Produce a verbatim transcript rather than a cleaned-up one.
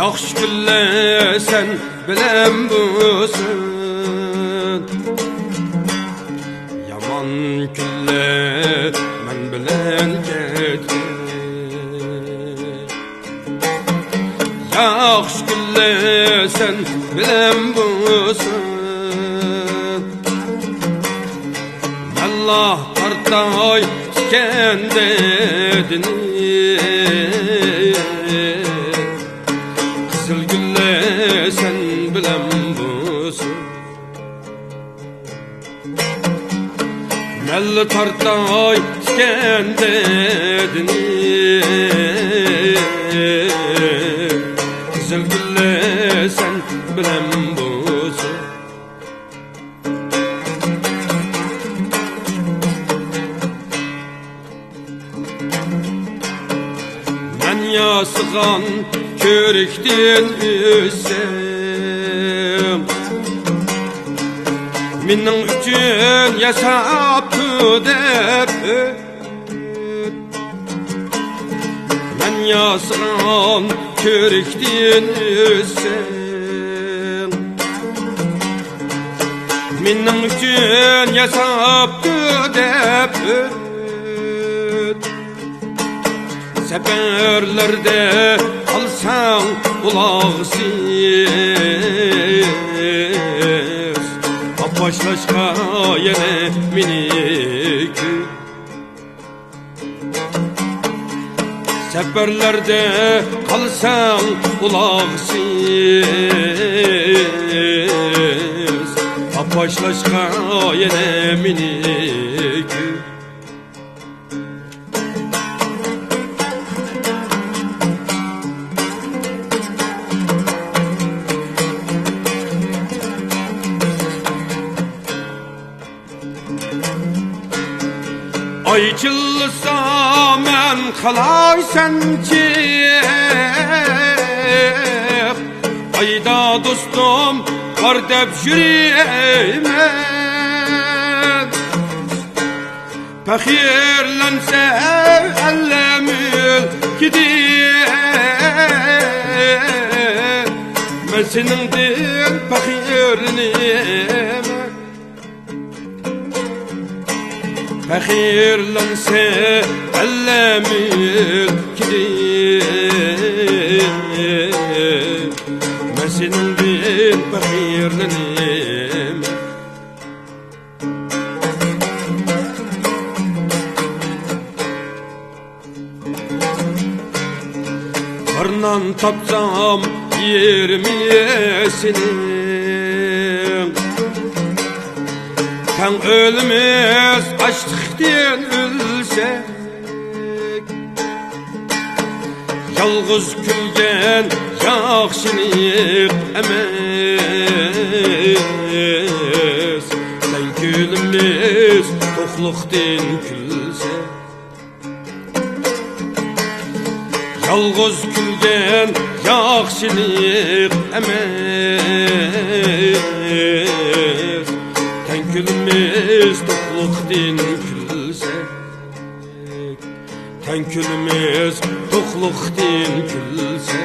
ياخشى كۈنلەر سەن بىلەن بولسۇن، يامان كۈنلەر مەن بىلەن كەتكىن. ياخشى كۈنلەر سەن بىلەن بولسۇن، مەنلا تارتاي تىكەن دەردىنى. قىزىل گۈللەر سەن بىلەن بولسۇن، مەنلا تارتاي تىكەن دەردىنى. قىزىل گۈللەر سەن بىلەن بولسۇن. مەن ياسىغان كۆرۈكتىن ئۆتسەڭ، مېنىڭ ئۈچۈن ياساپتۇ دەپ ئۆت. مەن ياسىغان كۆرۈكتىن ئۆتسەڭ، مېنىڭ ئۈچۈن ياساپتۇ دەپ ئۆت. سەپەرلەردە قالساڭ ئۇلاغسىز، ئاپاشلاشقا يەنە مېنى كۈت. سەپەرلەردە قالساڭ ئۇلاغسىز، ئاپاشلاشقا يەنە مېنى كۈت. ئاي چىللىسا مەن قالاي سەن چىق، ئايدا دوستۇم بار دەپ يۈرىمەن. پەخىرلەنسە ئەللەر مۈلكىدە، مەن سېنىڭدىن پەخىرلىنىمەن. پەخىرلەنسە ئەللەر مۈلكىدە، مەن سېنىڭدىن پەخىرلىنىمەن. بىر نان تاپسام يېرىم يېسىنىڭ، تەڭ ئۆلىمىز ئاچلىقتىن ئۆلسەك. يالغۇز كۈلگەن ياخشىلىق ئەمەس، تەڭ كۈلىمىز توقلۇقتىن كۈلسە. يالغۇز كۈلگەن ياخشىلىق ئەمەس، تەڭ كۈلىمىز توقلۇقتىن كۈلسە. تەڭ كۈلىمىز توقلۇقتىن كۈلسە.